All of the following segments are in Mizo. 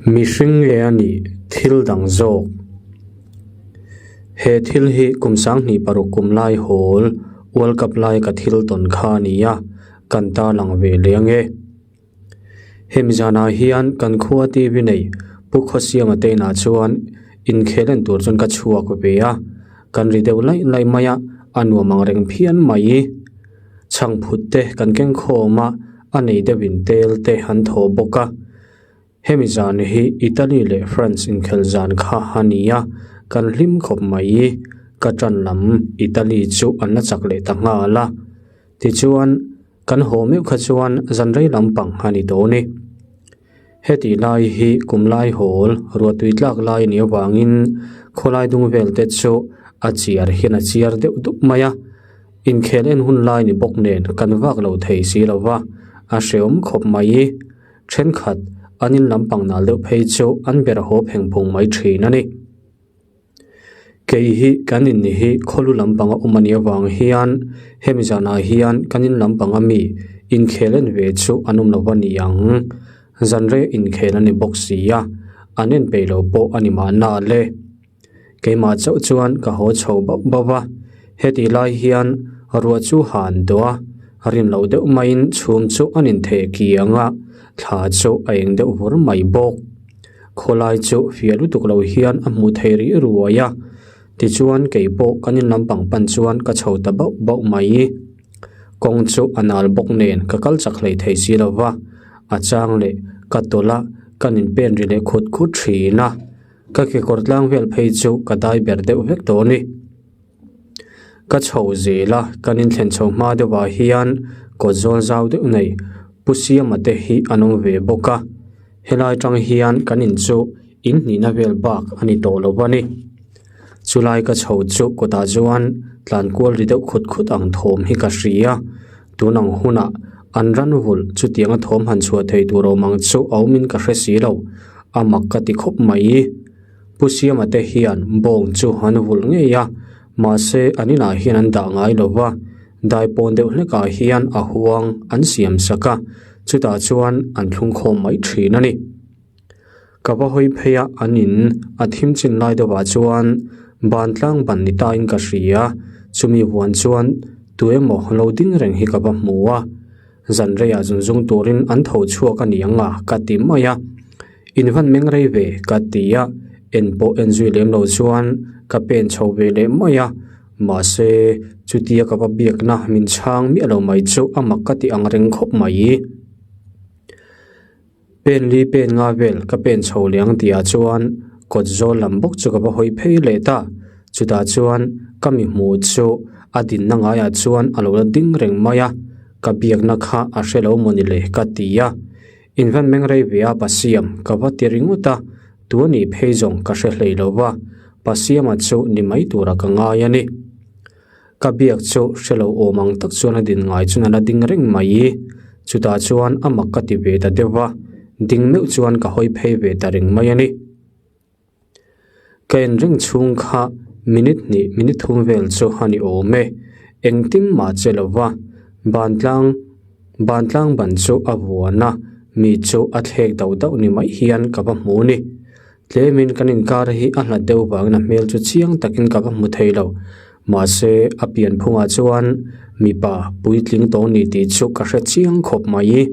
Mihring nge a nih thil dang zawk? He thil hi kum 2006 kum lai hawl World Cup lai ka thil tawn kha a ni a, kan tarlang ve leh ange. Hemi zanah hian kan khua TV nei Pu Khawsiama te inah chuan inkhel en tur chuan ka chhuak ve a, kan ri deuh laih laih mai a, a nuam ang reng phian mai. Chhangphut te kan keng khawm a, a nei deuhin tel te an thaw bawk a. Hemi zan hi Italy leh France inkhel zan kha a ni a, kan hlim khawp mai. Ka ṭan lam Italy chu an la chak leh ta nghal a. Tichuan, kan haw meuh kha chuan zan rei lampang a ni dawn e. Heti lai hi kum lai hawl ruahtui tlak lai a nih avangin khawlai dung vel te chu a chiar hian a chiar deuh dup mai a. Inkhel en hun lai ni bawk nen kan vak lo thei si lo va, a hreawm khawp mai. Thenkhat an in lampang nal deuh phei chu an ber haw pheng phung mai thin a ni. Kei hi kan in ni hi khawlu lampanga awm a nih avang hian hemi zanah hian kan in lampanga mi inkhel en ve chu an awm lo va ni ang. Zanrei inkhel a ni bawk si a, an en peih lo pawh a ni mahna le. Keimah chauh chuan ka haw chho bauh bauh a, hetih lai hian ruah chu han dawh a, rin loh deuh maiin chhum chu an intheh kiang a, thla chu a eng deuh vur mai bawk. Khawlai chu fiah lutuk lo hian a hmuh theih rih ruai a, tichuan kei pawh kan in lampang pan chuan ka chho ta bauh bauh mai. Kawng chu a nal bawk nen ka kal chak hlei thei si lo va, a chang leh ka tawlh a, kan in pen ri leh khut khut thin a, ka kekawr tlang vel phei chu ka dai ber deuh vek tawh a ni. Ka chho zel a, kan inthlen chho hma deuhah hian kawt zawl zau deuh nei Pu Siama te hi an awm ve bawk a, helai tang hian kan in chu in hnihna vel bak a ni tawh lo a ni. Chulai ka chho chu kawtah chuan tlan kual ri deuh khut khut ang thawm hi ka hria, tun ang hunah an ran vulh chutianga thawm han chhuah thei tur awm ang chu a awmin ka hre si lo, a mak ka ti khawp mai. Pu Siama te hian bawng chu an vulh ngei a, mahse an inah hian an dah ngai lo va, daipawn deuh hlekah hian a huang an siam sak a, chutah chuan an thlung khawm mai thin a ni. Ka va hawi phei a, an in a thim chin lai deuhah chuan bantlang ban ni tain ka hria, chumi huan chuan tu emaw lo ding reng hi ka va hmu a, zan reiah zunzung turin an tho chhuak a ni ang a ka ti mai a. In van meng rei ve ka ti a, en pawh en zui lem lo chuan ka pen chho ve leh mai a, mahse chutia ka va biakna min chhang miah lo mai chu a mak ka ti ang reng khawp mai. Pen li pen nga vel ka pen chho leh ang tihah chuan kawt zawl lam bawk chu ka va hawi phei leh ta, chutah chuan ka mi hmuh chu a dinna ngaiah chuan a lo la ding reng mai a, ka biakna kha a hre lo mawni le ka ti a. In van meng rei ve a Pasiam ka va ti ringawt a, tu a nih phei zawng ka hre hlei lo va, Pasiama chu ni mai tura ka ngai a ni. Ka biak chu hre lo awm ang tak chuan a din ngai chuan a la ding reng mai. Chutah chuan a mak ka ti ve ta deuh va, ding meuh chuan ka hawi phei ve ta reng mai a ni. Ka en reng chhung kha minute hnih minute thum vel chu a ni awm e, engtin mah che lo va, bantlang bantlang ban chu a vuan a, mi chu a thlek dauh dauh ni mai hian ka va hmu ni. Tlemin kan inkar hi a hlat deuh vangin a hmel chu chiang takin ka va hmu thei lo, mahse a pian phungah chuan mipa puitling tawh ni tih chu ka hre chiang khawp mai.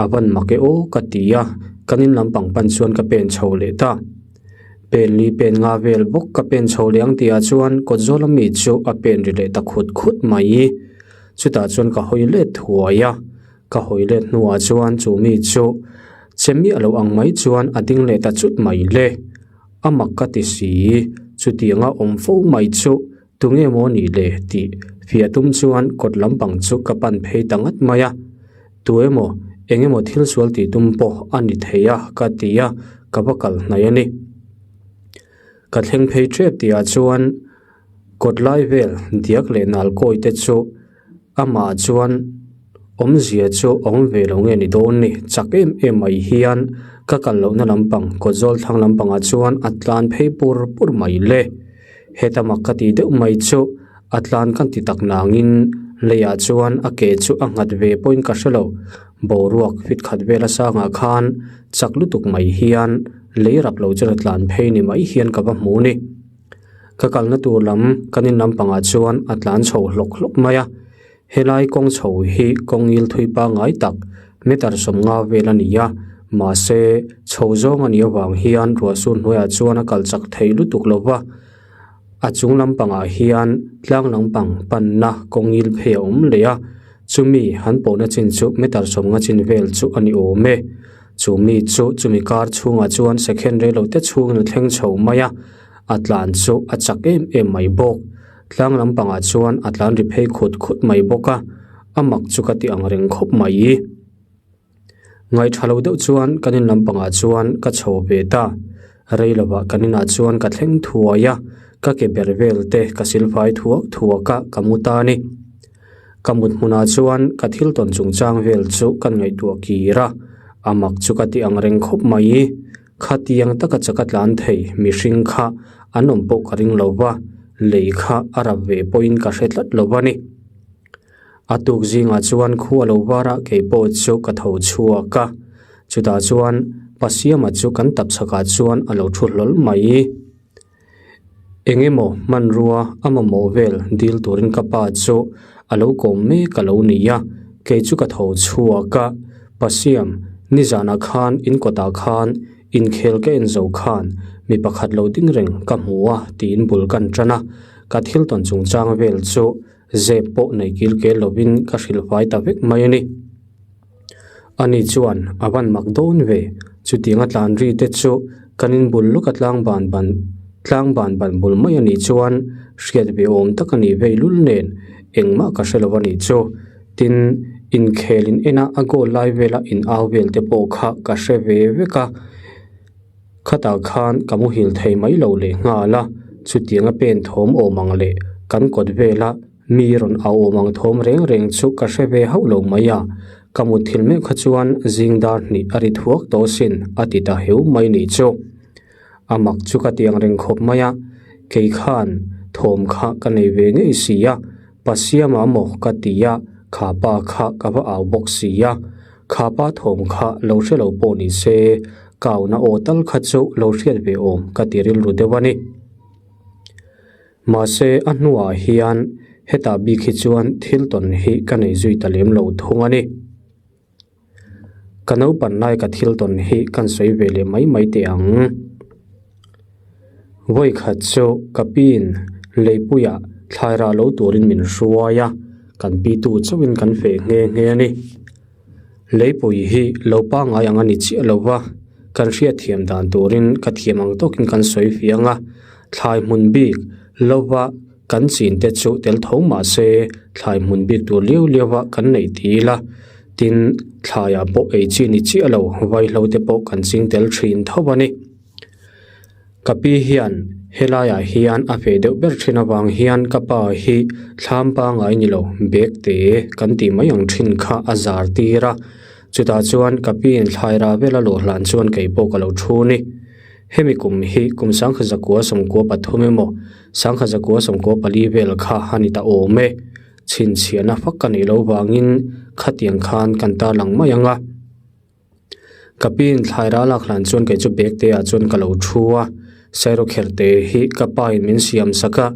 A van mak e aw ka ti a, kan in lampang pan chuan ka pen chho leh ta. Pen li pen nga vel bawk ka pen chho leh ang tihah chuan kawt zawl ami chu a pen ri leh ta khut khut mai. Chutah chuan ka hawi let thuai a, ka hawi let hnuah chuan chu mi chu che miah lo ang mai chuan a ding leh ta chut mai le. A mak ka ti si, chutianga awm fo mai chu Tunge maw nih le tih fiah tum chuan kawt lampang chu ka pan phei ta ngat mai a, tu emaw eng emaw thil sual tih tum pawh a ni thei a ka ti a, ka va kal hnaih a ni. Ka thleng phei tep tihah chuan kawt lai vel diak leh nal kawi te chu amah chuan awmzia chu a awm ve lo nge ni dawn ni, chak em em mai hian ka kal lohna lampang kawt zawl thlang lampangah chuan a tlan phei pur pur mai le. Heta mak ka tih deuh mai chu a tlan kan ti tak nangin leiah chuan a ke chu a nghat ve pawhin ka hre lo. Boruak fit khat vela sangah khan chak lutuk mai hian lei rap lo chu la tlan phei ni mai hian ka va hmu ni. Ka kalna tur lam kan in lampangah chuan a tlan chho hlawk hlawk mai a. Helai kawng chho hi kawng ngil thui pangngai tak meter sawmnga vel a ni a, mahse chho zawng a nih avang hian ruahsur hnuaiah chuan a kal chak thei lutuk lo va. A chung lampangah hian tlang lampang panna kawng ngil phei a awm leh a, chumi han pawhna chin chu meter sawmnga chin vel chu a ni awm e. Chumi chu chumi kar chhungah chuan second reilote chhungin a thleng chho mai a, a tlan chu a chak em em mai bawk. Tlang lampangah chuan a tlan ri phei khut khut mai bawk a, a mak chu ka ti ang reng khawp mai. Ngaihṭha lo deuh chuan kan in lampangah chuan ka chho ve ta. Rei lovah kan inah chuan ka thleng thuai a, ka ke ber vel te ka silfai thuak thuak a, ka mu ta a ni. Ka mut hmunah chuan ka thil tawn chungchang vel chu kan ngaihtuah kir a, a mak chu ka ti ang reng khawp mai. Khatiang taka chaka tlan thei mihring kha an awm pawh ka ring lo va, lei kha a rap ve pawhin ka hre tlat lo va ni. A tuk zingah chuan khua lo varah kei pawh chu ka tho chhuak a, chutah chuan Pasiama chu kan tap chhakah chuan a lo thu hlawl mai. Eng emaw hmanrua a mamawh vel dil turin ka pa chu a lo kawm mek a lo ni a, kei chu ka tho chhuak a, Pasiam, nizanah khan in kawtah khan inkhel ka en zo khan mi pakhat lo ding reng ka hmu a tiin bul kan tan a, ka thil tawn chungchang vel chu Zep pawh nei kil kel lovin ka hrilh fai ta vek mai a ni. Ani chuan a van mak dawn ve, chutiang a tlan ri te chu kan in bul lawk a tlang ban ban tlang ban ban bul mai a nih chuan hriat ve awm tak a nih vei lul nen engmah ka hre lo a nih chu. Tin, inkhel in en a a goal lai vela in au vel te pawh kha ka hre ve vek a. Khatah khan ka muhil thei mai lo leh nghal a, chutiang a pen thawm awm ang leh kan kawt vela mi rawn au awm ang thawm reng reng chu ka hre ve hauh lo mai a, ka mutthil meuh kha chuan zing dar hnih a ri thuak tawh sin a ti ta heu mai nih chu. A mak chu ka tiang reng khawp mai a, kei khan thawm kha ka nei ve ngei si a, Pasiama maw ka ti a, kha pa kha ka va au bawk si a, kha pa thawm kha lo hre lo pawh ni se, kauna aw tal kha chu lo hriat ve awm ka ti rilru deuh a ni. Mahse a hnuah hian hetah bik hi chuan thil tawn hi ka nei zui ta lem lo thung a ni. Ka naupan lai ka thil tawn hi kan sawi ve leh mai mai teh ang. Vawi khat chu ka piin leipuiah thlai rah lo turin min hruai a, kan pitu chauhin kan feh nghe nghe a ni. Leipui hi lo pangngai ang a ni chiah lo va, kan hriatthiam dan turin ka thiam ang tawkin kan sawi fiang a, thlai hmun bik lova kan chin te chu tel tho mah se thlai hmun bik tur liau liau a kan neih ti ila, tin thlaiah pawh ei chi ni chiah lo vaihlo te pawh kan ching tel thin tho a ni. Ka pi hian helaiah hian a feh deuh ber thin avang hian ka pa hi thlam pangngai ni lo bag te kan tih mai ang thin kha a zar tir a, chutah chuan ka piin thlai rah vel a luah hlan chuan kei pawh ka lo thu ni. Hemi kum hi kum sangkhat zakua sawmkua pathum emaw sangkhat zakua sawmkua pali vel kha a ni ta awm e. Chhinchhiahna fak ka neih loh vangin khatiang khan kan tarlang mai ang a. Ka piin thlai ral a hlan chuan kei chu bag te ah chuan ka lo thu a, sairawkherh te hi ka pa in min siam sak a,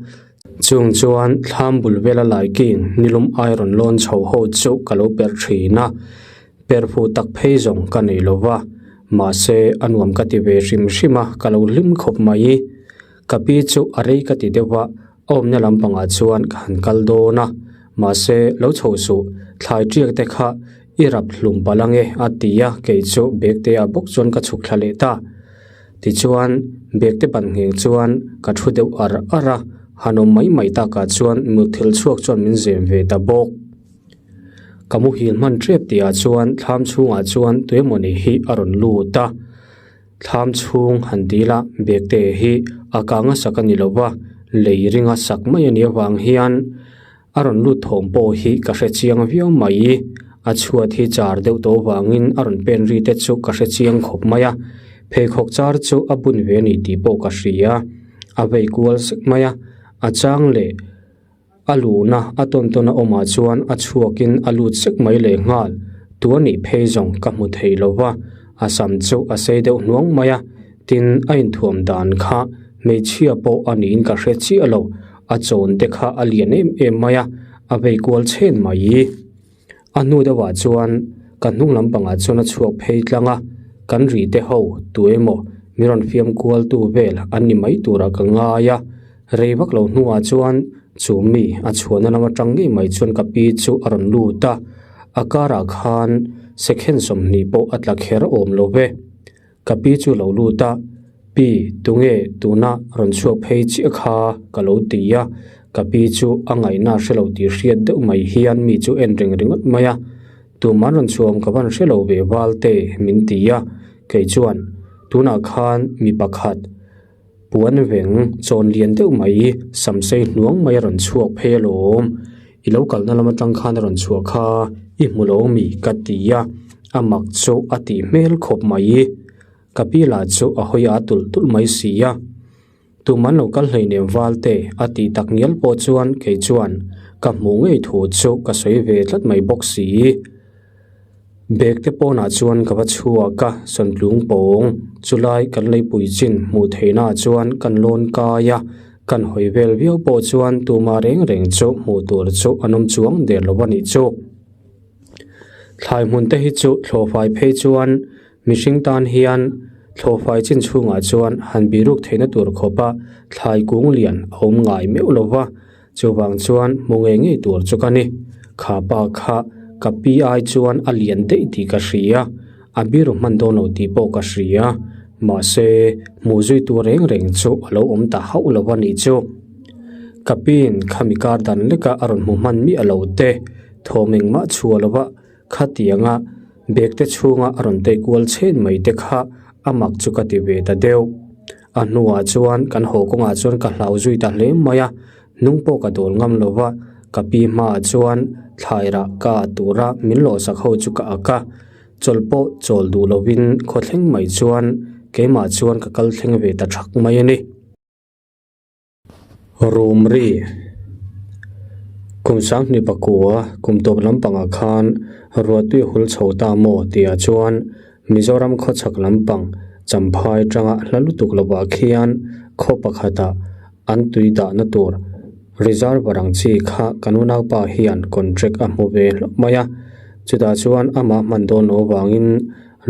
chung chuan thlam bul vela lai king nilum ai rawn lawn chho ho chu ka lo perh thin a, perh fuh tak phei zawng ka nei lo va, mahse a nuam ka ti ve hrim hrim a, ka lo hlim khawp mai. Ka pi chu a rei ka ti deuh a, A awmna lampangah chuan ka han kal dawn a, mahse lo chho suh, thlai tiak te kha i rap hlum palh ange a ti a, kei chu bag te ah bawk chuan ka chhuk thla leh ta. Tichuan bag te ban ngheng chuan ka thu deuh ar ar a, han awm mai mai takah chuan mutthilh chhuak chuan min zem ve ta bawk. Ka muhil hman tep tihah chuan thlam chhungah chuan tuemawni hi a rawn lut a. Thlam chhung han ti ila Bekte hi a kanga sak a ni lo va, lei ringa sak mai a nih avang hian a rawn lut thawm pawh hi ka hre chiang viau mai. A chhuat hi char deuh tawh avangin a rawn pen ri te chu ka hre chiang khawp mai a, pheikhawk char chu a bun ve a ni tih pawh ka hria. A vei kual sek mai a, a chang leh. A luhna a tawn tawn a awmah chuan a chhuakin a lut sek mai leh nghal. Tu a nih phei zawng ka hmu thei lo va, a sam chu a sei deuh hnuang mai a, tin a inthuam dan kha hmeichhia pawh a niin ka hre chiah lo, a chawn te kha a lian em em mai a, a vei kual chhen mai. A hnu deuhah chuan ka hnung lampangah chuan a chhuak phei tlang a, kan ri te ho tu emaw min rawn fiam kual tu vel an ni mai turah ka ngai a, rei vak lo hnuah chuan chu mi a chhuahna lam atang ngei mai chuan ka pi chu a rawn lut a, a karah khan second 20 pawh a tla kher awm lo ve. Ka pi chu lo lut a, Pi, tunge tuna rawn chhuak phei chiah kha ka lo ti a, ka pi chu a ngaihna hre lo tih hriat deuh mai hian mi chu en reng ringawt mai a, Tuman rawn chhuahawm ka van hre lo ve Valte min ti a, kei chuan tunah khan mi pakhat puan veng chawn lian deuh mai samsei hnuang mai a rawn chhuak phei alawm, i lo kalna lam atang khan a rawn chhuah kha i hmu lo mi ka ti a, a mak chu a tih hmel khawp mai. Ka pi lah chu a hawi a tulh tulh mai si a, tum an lo kal hleinem Valte a tih tak ngial pawh chuan kei chuan ka hmuh ngei thu chu ka sawi ve tlat mai bawk si. Bag te pawnah chuan ka va chhuak a, Sawntlung pawng chulai kan leipui chin hmuh theihnaah chuan kan lawn kai a, kan hawi vel viau pawh chuan tumah reng reng chu hmuh tur chu an awm chuang der lo a nih chu. Thlai hmun te hi chu thlawhfai phei chuan mihring tan hian thlawhfai chin chhungah chuan han biruk theihna tur khawpa thlai kung lian a awm ngai meuh lo va. Chuvang chuan hmu ngei ngei tur chu ka ni. Kha pa kha ka pi ai chuan a lian daih tih ka hria, a biru hman dawn lo tih pawh ka hria. Mahse, hmuh zui tur reng reng chu a lo awm ta hauh lo a nih chu. Ka piin khami kar dan leka a rawn hmu hman miah lo te, thawm engmah chhuah lova khatianga bag te chhunga a rawn tei kual chhen mai te kha a mak chu ka ti ve ta deuh. A hnuah chuan kan haw kawngah chuan ka hlau zui ta hle mai a, hnung pawh ka dawl ngam lo va, ka pi hmaah chuan thlairah ka ah tura min lawhsak ho chu ka ak a, chawlh pawh chawl duh lovin khaw thleng mai chuan keimah chuan ka kal thleng ve ta thak mai a ni. Rum ri Kum 2009 kum tawp lampangah khan ruahtui hul chho ta maw tihah chuan Mizoram khawchhak lampang Champhai tanga hla lutuk lovah khian khaw pakhatah an tui dahna tur reservoir ang chi kha kan unaupa hian contract a hmu ve hlauh mai a, chutah chuan amah hman dawn loh avangin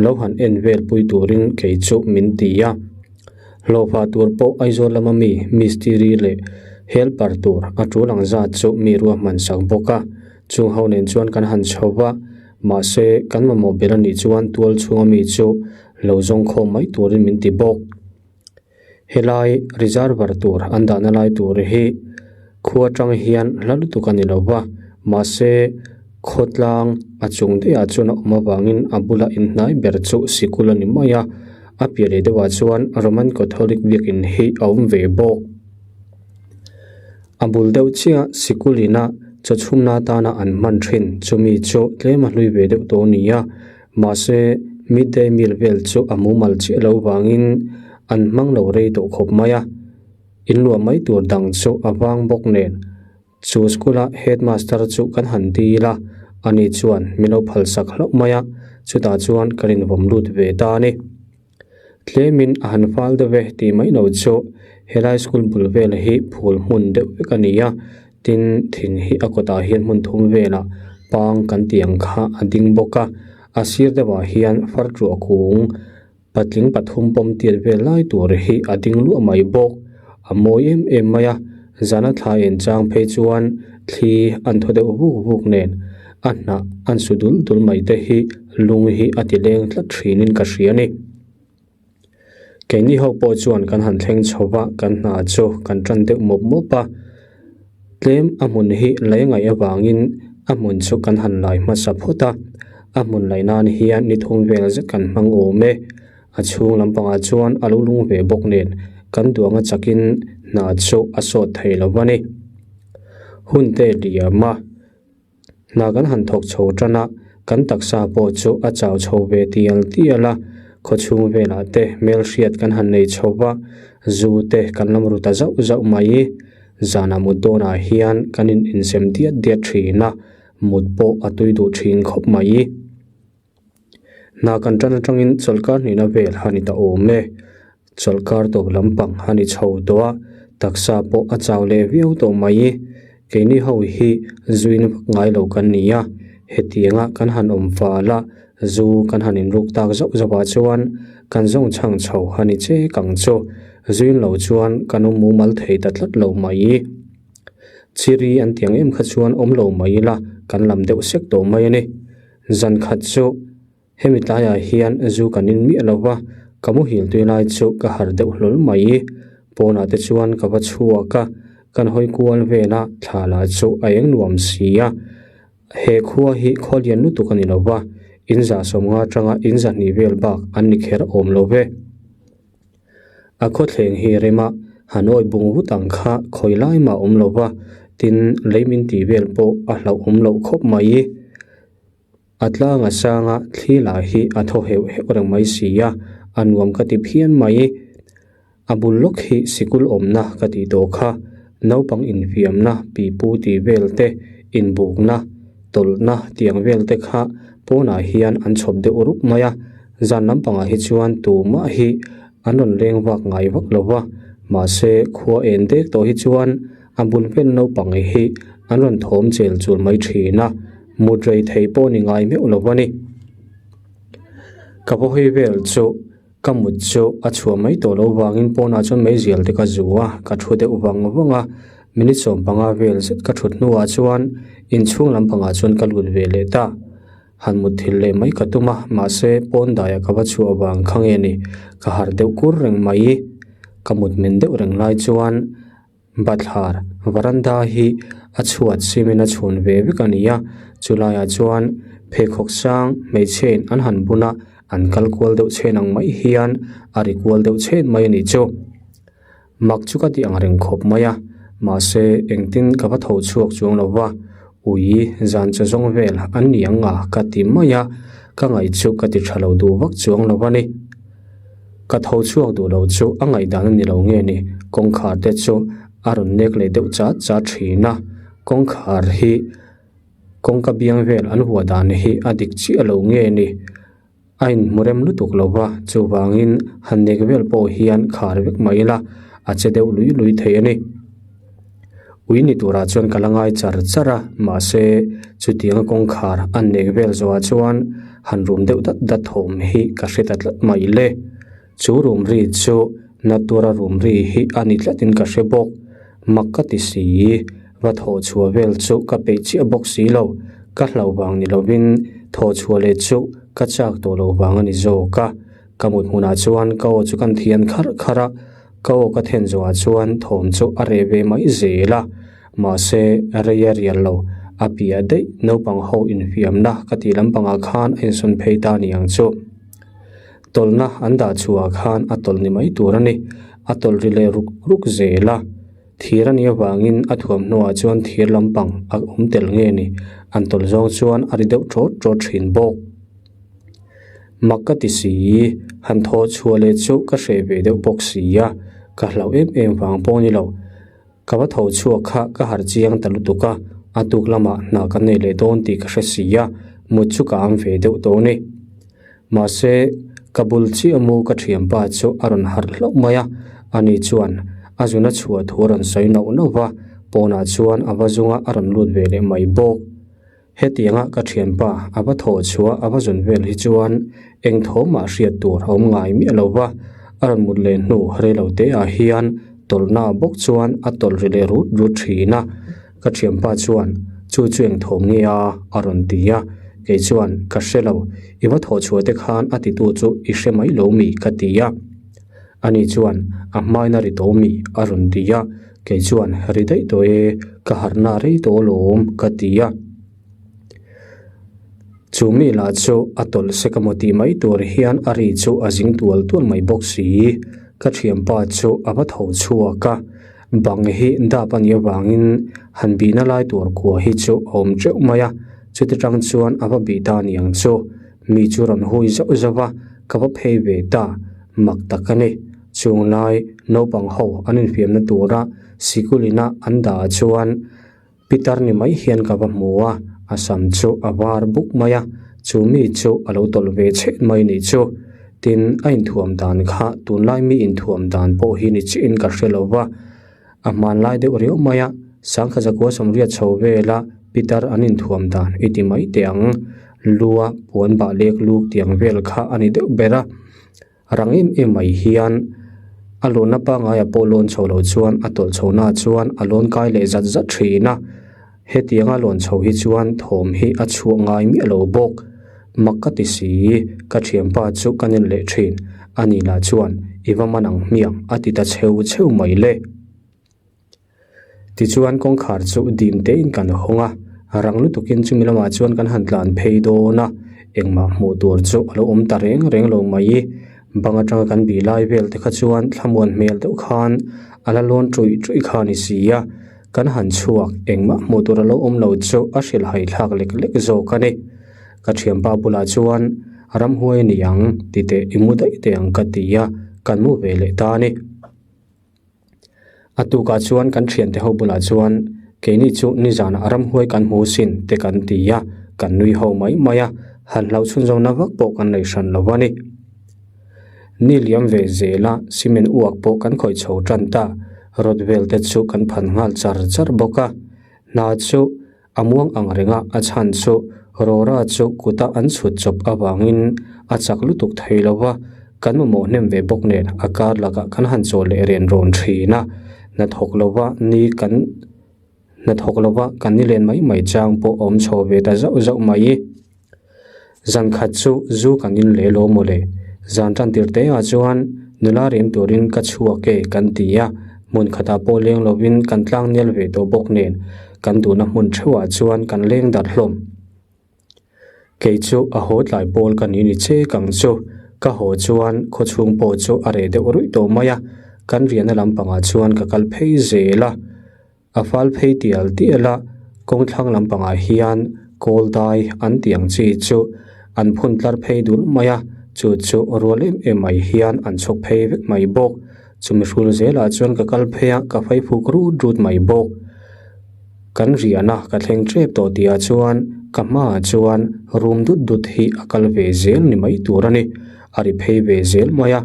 lo han en vel pui turin kei chu min ti a. Hlawhfa tur pawh Aizawl lama mi mistiri leh helper tur a tul ang zat chu mi ruahman sak bawk a, chung ho nen chuan kan han chho va, mahse kan mamawh ber a nih chuan tual chhunga mi chu lo zawng khawm mai turin min ti bawk. Helai reservoir tur an dahna lai tur hi khua atang hian hla lutuk a ni lo va, mahse khawtlang a chung daihah chuan a awm avangin a bula inhnai ber chu sikul a ni mai a. A piah leh deuhah chuan Roman Catholic biakin hi a awm ve bawk. A bul deuh chiah sikul ina chaw chhumna atana an hman thin chumi chu tlem a hlui ve deuh tawh a ni a, mahse midday meal vel chu a mumal chiah lo vangin an hmang lo rei tawh khawp mai a, inluah mai tur dang chu a vang bawk nen. Chu school-a headmaster chu kan han dil a, ani chuan min lo phalsak hlauh mai a, chutah chuan ka rinvawm lut ve ta a ni. Tlemin a han fal deuh e tih mai lo chu helai school bul vel hi phul hmun deuh vek a ni a, tin thing hi a kawtah hian hmun thum velah pang kan tih ang kha a ding bawk a, a sir deuhah hian farṭuah kung Patling pathum pawm tir vel lai tur hi a ding luah mai bawk. A mawi em em mai a, zana thla en chang phei chuan thli an thaw deuh vuk vuk nen a hnah an su dul dul mai te hi lung hi a ti leng tlat thinin ka hria a ni. Keini ho pawh chuan kan han thleng chho va, kan hna chu kan tan deuh mawp mawp a. Tlem a hmun hi lei ngaih avangin a hmun chu kan han lai hmasa phawt a, a hmun laih nan hian ni thum vel zet kan hmang awm e. A chhung lampangah chuan a lo lung ve bawk nen kan duang a chakin hna chu a sawt thei lo va ni. Hun te liam a. Hna kan han thawk chho tan a, kan taksa pawh chu a chau chho ve tial tial a, khawchhung velah te hmelhriat kan han nei chho va, zu te kan lam ru ta zauh zauh mai. Zanah mut dawnah hian kan in insem diat diat thin a, mut pawh a tui duh thin khawp mai. Hna kan tan atangin chawlhkar hnihna vel a ni ta awm e. Chawlhkar tawp lampang a ni chho tawh a, taksa pawh a chau leh viau tawh mai. Keini ho hi zuin vak ngai lo kan ni a, hetianga kan han awm fal a, zu kan han inruk tak zauh zauh ah chuan kan zawng chhang chho a ni chek ang chu. Zuin lo chuan kan awm mumal thei ta tlat lo mai. Chiri an ti ang em kha chuan awm lo mai ila kan lam deuh sek tawh mai a ni. Zan khat chu hemi tlaiah hian zu kan in miah lo va, ka muhil tui lai chu ka harh deuh hlawl mai. Pawnah te chuan ka va chhuak a, kan hawi kual vel a, thla lah chu a eng nuam si a. He khua hi khaw lian lutuk a ni lo va, in zah sawmnga atanga in zahnih vel bak an ni kher awm lo ve. A khawthleng hi rema han awi bung vut ang kha khawi lai mah awm lo va, tin lei min tih vel pawh a hlauhawm loh khawp mai. A tlang a sang a, thli lah hi a thaw heuh heuh reng mai si a, a nuam ka ti phian mai. A bul lawk hi sikul awmna ka tih tawh kha, naupang infiamna pipu tih vel te, inbukna, tawlhna tiang vel te kha pawnah hian an chhawp deuh rup mai a. Zan lampangah hi chuan tumah hi an rawn leng vak ngai vak lo va, mahse khua en dek tawh hi chuan a bul vel naupang hi an rawn thawm chel chul mai thin a, mut rei thei pawh ni ngai meuh lo a ni. Ka va hawi vel chu ka mut chu a chhuah mai tawh loh vangin pawnah chuan meizial te ka zu a, ka thu deuh vang vang a, minute 15 vel zet ka thut hnuah chuan inchhung lampangah chuan ka lut ve leh ta. Han mut thil leh mai ka tum a, mahse pawn daiah ka va chhuah vang kha nge ni, ka harh deuh kur reng mai. Ka mut men deuh reng lai chuan bathlar varanda hi a chhuat simin a chhun ve vek a ni a, chulaiah chuan pheikhawk sang hmeichhe in an han bun a, an kal kual deuh chhen ang mai hian a ri kual deuh chhen mai a nih chu. Mak chu ka ti ang reng khawp mai a, mahse engtin ka va tho chhuak chuang lo va, ui zan chaw zawng vel an ni ang a ka ti mai a, ka ngaih chu ka ti tha lo duh vak chuang lo a ni. Ka tho chhuak duh lo chu a ngaihdan a ni lo nge ni, kawngkhar te chu a rawn nek leh deuh chat chat thin a, kawngkhar hi kawngka biang vel an vuah dan hi a dik chiah lo nge ni. A inhmu rem lutuk lo va, chuvangin han nek vel pawh hian khar vek mai ila, a che deuh lui lui thei a ni. Ui ni turah chuan ka la ngai char char a, mahse chutianga kawngkhar a nek vel zawhah chuan han rum deuh dat dat thawm hi ka hre ta tlat mai le. Chu rum ri chu na tura rum ri hi a ni tlatin ka hre bawk. Mak ka ti si, va thawh chhuah vel chu ka peih chiah bawk si lo. Ka hlauh vang ni lovin thawh chhuah leh chu ka chak tawh loh vang a ni zawk a. Ka mut hmunah chuan ka aw chu kan thian kharh kharh a, ka aw ka then zawhah chuan thawm chu a reh ve mai zel a. Mahse, rei a rial lo, a piah daih naupang ho infiamna ka tih lampangah khan a insawn phei ta ni ang chu. Tawlhna an dah chhuah khan a tawlh ni mai tur a ni. A tawlh ri leh ruk ruk zel a. Thir a nih avangin a thuamhnuah chuan thir lampang a awm tel nge ni. An tawlh zawng chuan a ri deuh ṭawt ṭawt ṭhin bawk. Mak ka ti si, han thawh chhuah leh chu ka hreh ve deuh bawk si a, ka hlauh em em vang pawh a ni lo. Ka va tho chhuak kha ka harh chiang ta lutuk a, a tuk lamah hna ka nei leh dawn tih ka hre si a, mut chu ka am ve deuh tawh a ni. Mahse, ka bul chiah mu ka thianpa chu a rawn harh hlauh mai a, ani chuan a zuna chhuah thu a rawn sawi nauh nauh va, pawnah chuan a va zunga a rawn lut ve leh mai bawk. Hetianga ka thianpa a va thawh chhuah a va zun vel hi chuan eng thawmah hriat tur a awm ngai miah lo va, a rawn mut leh hnu rei lo te ah hian tawlhna bawk chuan a tawlh ri leh rut rut thin a. Ka thianpa chuan, Chu chu eng thawm nge a? a rawn ti a. Kei chuan, Ka hre lo, i va thawh chhuah te khan a titu chu i hre mai lo mi? ka ti a. Ani chuan, A hmaina ri tawh mi? a rawn ti a. Kei chuan, Ri daih tawh e, ka harhna rei tawh alawm, ka ti a. Chu mi lah chu a tawlh sek emaw tih mai tur hian a ri chu a zing tual tual mai bawk si. Ka thianpa chu a va tho chhuak a, bang hi dap a nih avangin han bihna lai tur kua hi chu a awm teuh mai a, chuti tang chuan a va bih ta niang chu. Mi chu rawn hui zauh zauh a, ka va phei ve ta, mak tak a ni. Chung lai naupang ho an infiamna tura sikul ina an dah ah chuan pitar ni mai hian ka va hmu a, a sam chu a var buk mai a. Chu mi chu a lo tawlh ve chhet mai nih chu. Tin, a inthuam dan kha tunlai mi inthuam dan pawh hi ni chiah in ka hre lo va. A hmanlai deuh riau mai a, sangkhat zakua sawmriat chho vela pitar an inthuam dan i ti mai teh ang. Lua puan bah lek luk tiang vel kha a ni deuh ber a. Rang em em mai hian a lawnna pangngaia pawh lawn chho lo chuan a tawlh chhohnaah chuan a lawn kai leh zat zat thin a, hetianga lawn chho hi chuan thawm hi a chhuah ngai miah lo bawk. Mak ka ti si, ka thianpa chu ka nen leh thin, ani lah chuan i va man ang hmiang a ti ta cheu cheu mai le. Tichuan kawngkhar chu dim tein kan hawng a, rang lutukin chumi lamah chuan kan han tlan phei dawn a, engmah hmuh tur chu a lo awm ta reng reng lo mai. Bang atanga kan bih lai vel te kha chuan thlamuan hmel deuh khan a la lawn ṭuih ṭuih kha a ni si a, kan han chhuak engmah hmuh tur a lo awm lo chu a hrilhhai thlak lek lek zawk a ni. Ka thianpa bulah chuan ramhuai a ni ang titeh i mu daih teh ang ka ti a, kan mu ve leh ta a ni. A tukah chuan kan thiante ho bulah chuan keini chu nizanah ramhuai kan hmu sin te kan ti a, kan nui ho mai mai a, han hlauh chhunzawmna vak pawh kan nei hran lo a ni. Ni liam ve zela cement uak pawh kan khawih chho tan ta, rod vel te chu kan phan nghal char char bawk a, hna chu A muang ang renga a chhan chu Rora chu kuta an chhut chawp avangin a chak lutuk thei lo va, kan mamawh hnem ve bawk nen a kar lakah kan han chawl leh ren rawn thin a, hnathawk lova ni kan hnathawk lova kan ni len mai mai chang pawh a awm chho ve ta zauh zauh mai. Zan khat chu zu kan in leh lo mawle. Zan tan tir te ah chuan nula rem turin ka chhuak e kan ti a, hmun khatah pawh leng lovin kan tlang nel ve tawh bawk nen kan duhna hmun theuhah chuan kan leng darh hlawm. Kei chu a haw tlai pawl ka ni ni chek ang chu. Ka haw chuan khawchhung pawh chu a reh deuh ruih tawh mai a, kan riahna lampangah chuan ka kal phei zel a. A fal phei tial tial a, kawngthlang lampangah hian kawl dai an tih ang chi chu an phun tlar phei dul mai a, chu chu rual em em mai hian an chhawk phei vek mai bawk. Chumi hrul zelah chuan ka kal phei a, ka fai fuk rut rut mai bawk. Kan riahna ka thleng tep tawh tihah chuan ka hmaah chuan rum dut dut hi a kal ve zel ni mai tur a ni. A ri phei ve zel mai a,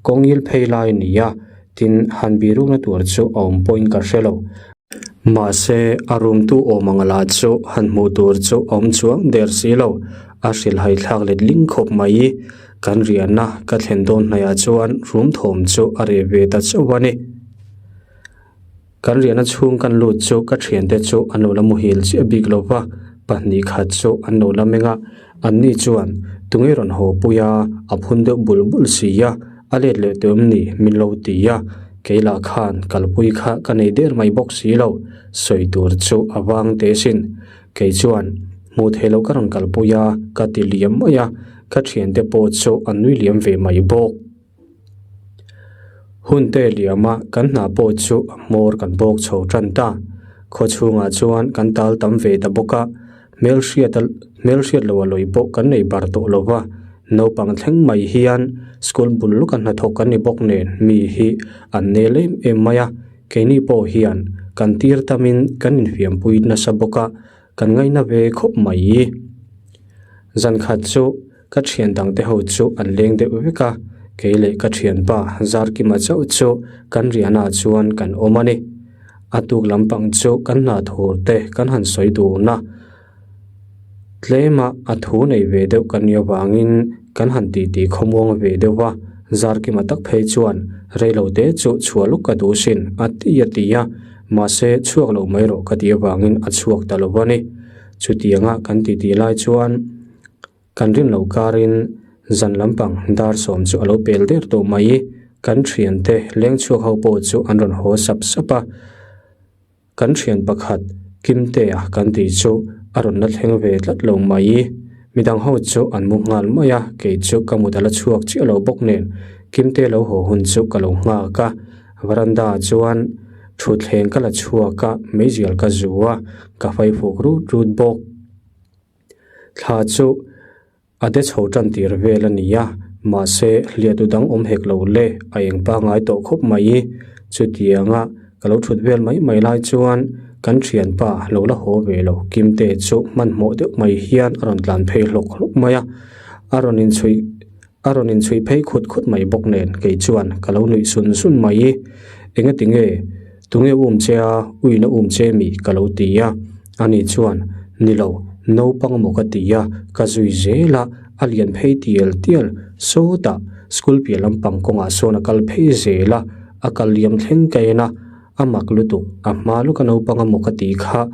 kawngil phei lai a ni a. Tin, han birukna tur chu a awm pawhin ka hre lo. Mahse, a rumtu awm ang lah chu han hmuh tur chu a awm chuang der si lo. A hrilhhai thlak let ling khawp mai. Kan riahna ka thlen dawn hnaihah chuan rum thawm chu a reh ve ta chauh a ni. Kan riahna chhung kan lut chu ka thiante chu an lo la muhil chiah bik lo va, pahnih khat chu an lo la meng a, anni chuan tunge rawn haw pui a, a phun deuh bul bul si a, a let leh tawh em ni min lo ti a, kei lah khan kalpui kha ka nei der mai bawk si lo, sawi tur chu a vang teh sin. Kei chuan hmuh theih loh ka rawn kalpui a, ka ti liam mai a, ka thiante pawh chu an nui liam ve mai bawk. Hun te liama kan hna pawh chu a hmawr kan bawk chho tan ta. Khaw chhungah chuan kan tal tam ve ta bawk a, hmelhriat a hmelhriat lo a lawi pawh kan nei bar tawh lo va. Naupang thleng mai hian school bul lawka hnathawk kan ni bawk nen mi hi an nel em em mai a, keini pawh hian kan tir tamin kan infiampui nasa bawk a, kan ngaihna ve khawp mai. Zan khat chu. Ka thian dangte ho chu an leng deuh vek a, kei leh ka thianpa Zarkima chauh chu kan riahnaah chuan kan awm a ni. A tuk lampang chu kan hna thur te kan han sawi dun a, tlema a thu nei ve deuh kan nih avangin kan han titi khawmuang ve deuh va, Zarkima tak phei chuan reilo te chu chhuah luk ka duh sin a ti a ti a, mahse chhuak lo mai rawh ka tih avangin a chhuak ta lo a ni. Chutianga kan titi lai chuan. Kan rin loh karin zan lampang dar sawm chu a lo pel der tawh mai. Kan thiante leng chhuak ho pawh chu an rawn haw sap sap a. Kan thian pakhat Kimtea kan tih chu a rawn la thleng ve tlat lo mai. Midang ho chu an mu nghal mai a, kei chu ka mut a la chhuak chiah lo bawk nen Kimtea lo haw hun chu ka lo nghak a. Veranda ah chuan thutthleng ka la chhuak a, meizial ka zu a, ka faifuk rut rut bawk. Thla chu a de chho tan tir vel a ni a, mahse hliahtu dang awm hek lo le, a eng pangngai tawh khawp mai. Chutianga ka lo thut vel mai mai lai chuan Kan thianpa lo la haw ve lo Kimte chu hmanhmawh deuh mai hian a rawn tlan phei hlawk hlawk mai a, a rawn inchhuih a rawn inchhuih phei khut khut mai bawk nen kei chuan ka lo nuih sun sun mai. Engati nge tunge um che a uina um che mi ka lo ti a, ani chuan ni lo naupang maw ka ti a, ka zui zel a, a lian phei tial tial sawtah school piah lampang kawngah sawn a kal phei zel a, a kal liam thleng ka en a. A mak lutuk, a hma luka naupang a maw ka tih kha.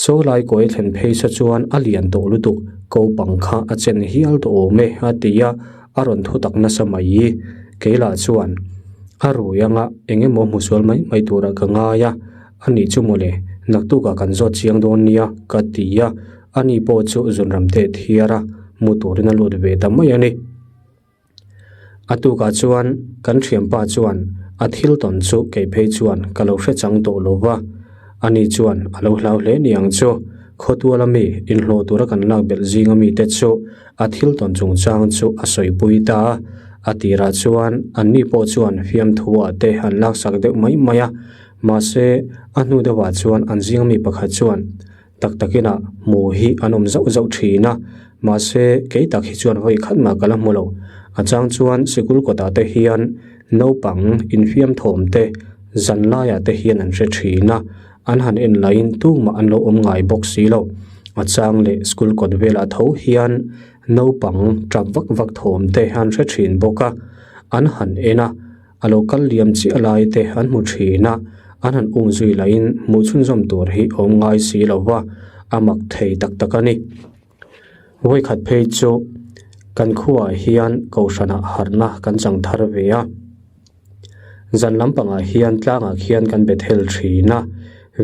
Saw lai kawi thlen phei sa chuan a lian tawh lutuk, kopang kha a chen hial tawh awm e a ti a, a rawn thu tak nasa mai i. Kei lah chuan a rui anga eng emaw hmu sual mai mai turah ka ngai a, a nih chu mawle, naktukah kan zawt chiang dawn nia ka ti a, ani pawh chu zunram te thiar a, mu turin a lut ve ta mai a ni. A tukah chuan kan thianpa chuan a thil tawn chu kei phei chuan ka lo hre chang tawh lo va, ani chuan a lo hlau hle ni ang chu. Khawtuala mi inhlawh tura kan lak belh zinga mite chu a thil tawn chungchang chu a sawipui ta a, a tirah chuan anni pawh chuan fiamthu-ah te an laksak deuh mai mai a, mahse a hnu deuhah chuan an zinga mi pakhat chuan Tak takin ah hmu hi an awm zauh zauh thin a, mahse kei tak hi chuan vawi khat mah ka la hmu lo. A chang chuan sikul kawtah te hian naupang infiam thawm te zan laiah te hian an hre thin a, an han en laiin tumah an lo awm ngai bawk si lo. A chang leh school kawt velah tho hian naupang tap vak vak thawm te an hre thin bawk a, an han en a. A lo kal liam chiah lai te an hmu thin a, an han um zui lahin hmuh chhunzawm tur hi awm ngai si lo va, a mak thei tak tak a ni. Vawikhat phei chu kan khuaah hian kohhranah harhna kan chang thar ve a, zan lampangah hian tlangah khian kan bet hel thin a,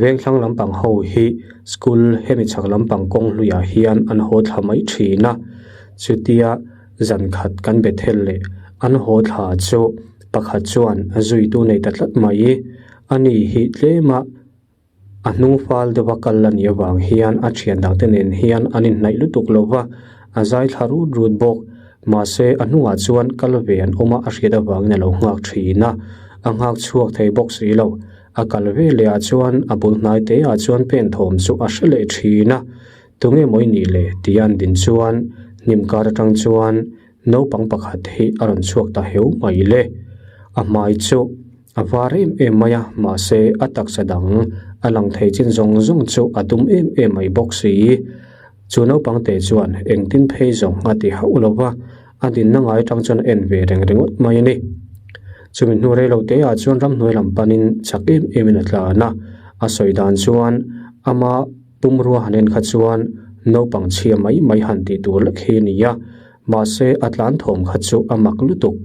vengthlang lampang ho hi school hemi chhak lampang kawng hluiah hian an haw thla mai thin a, chutia Zan khat kan Bethel leh an haw thla chu pakhat chuan a zuitu nei ta tlat mai. Ani hi tlema a hnung fal deuha kal a nih avang hian a thian dangte nen hian an inhnaih lutuk lo va, a zai thla rut rut bawk. Mahse a hnungah chuan kal ve an awm a, a hriat avangin a lo nghak thin a, a nghak chhuak thei bawk si lo. A kal ve leh ah chuan a bul hnai te ah chuan pen thawm chu a hre leh thin a. Tunge maw i nih le? tia an din chuan hnim kar atang chuan naupang pakhat hi a rawn chhuak ta heu mai le. A hmai chu a var em em mai a, mahse a taksa dang a lang thei chin zawng zawng chu a dum em em mai bawk si. Chu naupang te chuan engtin phei zawng a ti hauh lo va, a dinna ngai atang chuan a en ve reng ringawt mai a ni. Chumi hnu rei lo te ah chuan ramhnuai lam panin chak em em in a tlan a, a sawi dan chuan ama Pumrua han en kha chuan naupang chhia mai mai han tih tur lek hi a ni a, mahse a tlan thawm kha chu a mak lutuk.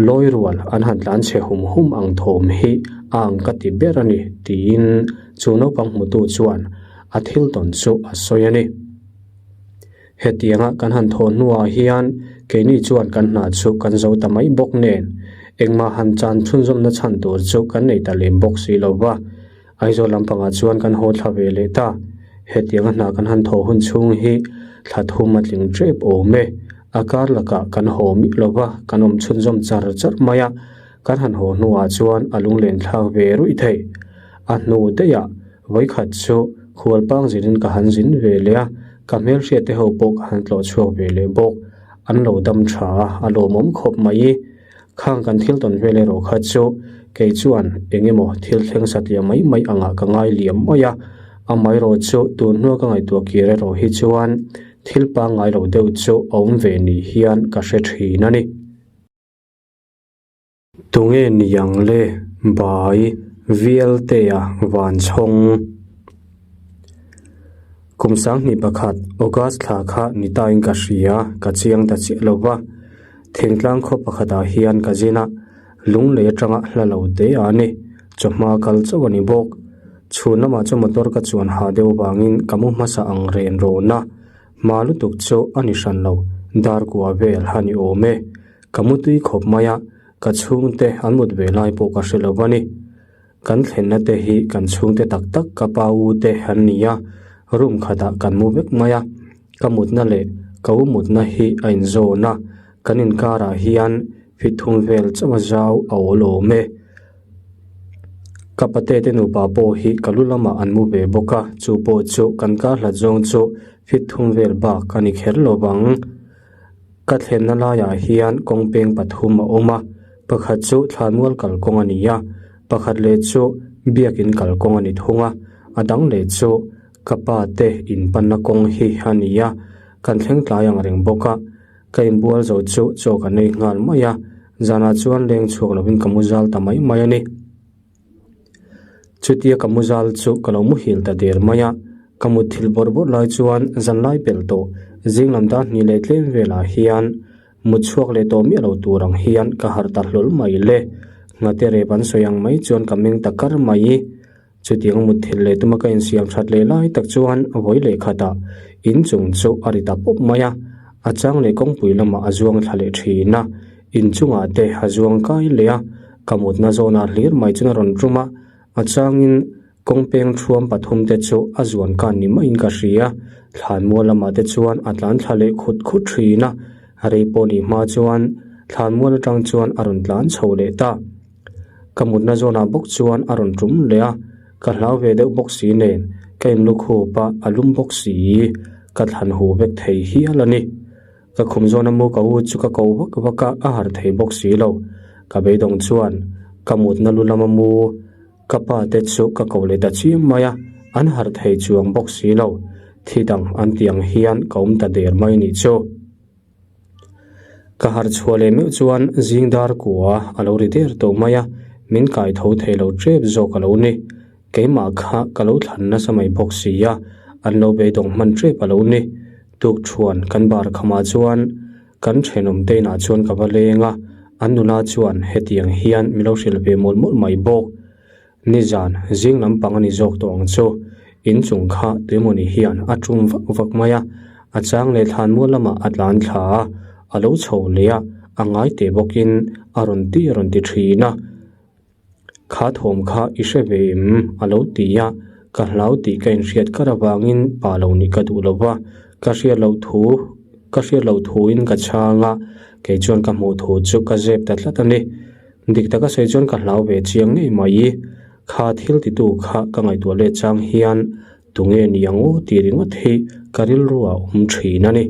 Lawi rual an han tlan chhe hum hum ang thawm hi a ang ka ti ber a ni tiin chu naupang hmutu chuan a thil tawn chu a sawi a ni. Hetianga kan han thawh hnuah hian keini chuan kan hna chu kan zo ta mai bawk nen engmah han chan chhunzawmna chhan tur chu kan nei ta lem bawk si lo va. Aizawl lampangah chuan kan haw thla ve leh ta. Hetianga hna kan han thawh hun chhung hi thla thum a tling tep awm e. A kar lakah kan haw mih lo va, kan awm chhunzawm char char mai a. Kan han haw hnuah chuan a lunglen thlak ve ruih thei. A hnu daihah vawikhat chu khualpang zinin ka han zin ve leh a, ka hmelhriat te ho pawh ka han tlawh chhuak ve leh bawk. An lo dam tha a, a lawmawm khawp mai. Khang kan thil tawn vel erawh kha chu kei chuan eng emaw thil thleng satliah mai mai angah ka ngai liam mai a, amaherawh chu tun hnua ka ngaihtuah kir erawh hi chuan thil pangngai lo deuh chu a awm ve ni hian ka hre thin a ni. Tunge niang le bai Vialtea Vanchhawng. Kum 2001 August thla kha ni tain ka hria, ka chiang ta chiah lo va. Thingtlang khaw pakhatah hian ka zin a, lunglei atanga hla lo te a ni. Chawhma kal chauh a ni bawk. Chhun lamah chu motor ka chuan ha deuh vangin ka mu hmasa ang ren rawn a, hma lutuk chu a ni hran lo, dar kua vel a ni awm e. Ka mu tui khawp mai a, ka chhungte an mut ve lai pawh ka hre lo va ni. Kan thlenna te hi kan chhungte tak tak ka pa u te an ni a, room khatah kan mu vek mai a, ka mutna leh ka u mutna hi a inzawn a, kan inkarah hian fit thum vel chauh a zau a awl awm e. Ka pate te nupa pawh hi ka lu lamah an mu ve bawk a, chu pawh chu kan kar hlat zawng chu fit thum vel bak a ni kher lo vang. Ka thlenna laiah hian kawng peng pathum a awm a, pakhat chu thlanmual kalkawng a ni a, pakhat leh chu biakin kalkawng a ni thung a, a dang leh chu ka pa te inpanna kawng hi a ni a, kan thleng tlai ang reng bawk a. Ka inbual zo chu chaw ka nei nghal mai a, zanah chuan leng chhuak lovin ka mu zal ta mai mai a ni. Chutia ka mu zal chu ka lo muhil ta der mai a, ka mut thil bawrh bawrh lai chuan zan lai pelh tawh zing lam dar hnih leh tlem velah hian mut chhuak leh tawh miah lo tur ang hian ka harh ta hlawl mai le. Nghate rep an sawi ang mai chuan ka meng ta kar mai. Chutiang mutthilh leh tuma ka insiam that leh lai tak chuan vawi leh khatah in chung chu a ri ta pawp mai a, a chang leh kawngpui lamah a zuang thla leh thin a, in chungah te a zuang kai leh a, ka mutna zawnah hlir mai chuan a rawn tum a, a changin kawng peng thuam pathum te chu a zuan kan ni maiin ka hria, thlanmual lamah te chuan a tlan thla leh khut khut thin a, rei pawh ni hma chuan thlanmual atang chuan a rawn tlan chho leh ta. Ka mutna zawnah bawk chuan a rawn tum leh a, ka hlau ve deuh bawk si nen ka in lukhup a, a lum bawk si, ka thlan huh vek thei hial a ni. Ka khum zawna mu ka u chu ka ko vak vak a, a harh thei bawk si lo. Ka beidawng chuan ka mutna lu lama mu ka pa te chu ka ko leh ta chiam mai a, an harh thei chuang bawk si lo. Thi dang an tih ang hian ka awm ta der mai nih chu. Ka harh chhuah leh meuh chuan zing dar kua a lo ri der tawh mai a, min kai tho thei lo tep zawk a lo ni. Keimah kha ka lo thlan nasa mai bawk si a, an lo beidawng hman tep a lo ni. Tukṭhuan kan bar khamah chuan kan thenawm te inah chuan ka va leng a, an nula chuan hetiang hian min lo hrilh ve mawlh mawlh mai bawk. Nizan, zing lampang a ni zawk tawh ang chu. In chung kha tuimawni hian a tum vak vak mai a, a chang leh thlanmual lamah a tlan thla a, a lo chho leh a, a ngai teh bawkin a rawn ti a rawn ti thin a. Kha thawm kha i hre ve em? a lo ti a, ka hlau tih ka inhriat kar avangin pa lo nih ka duh lo va, ka hriat loh thu ka hriat loh thuin ka chhang a, kei chuan ka hmuh thu chu ka zep ta tlat a ni. Dik taka sawi chuan ka hlau ve chiang ngei mai. Kha thil titu kha ka ngaihtuah let chang hian tunge ni ang aw tih ringawt hi ka rilru ah awm thin a ni.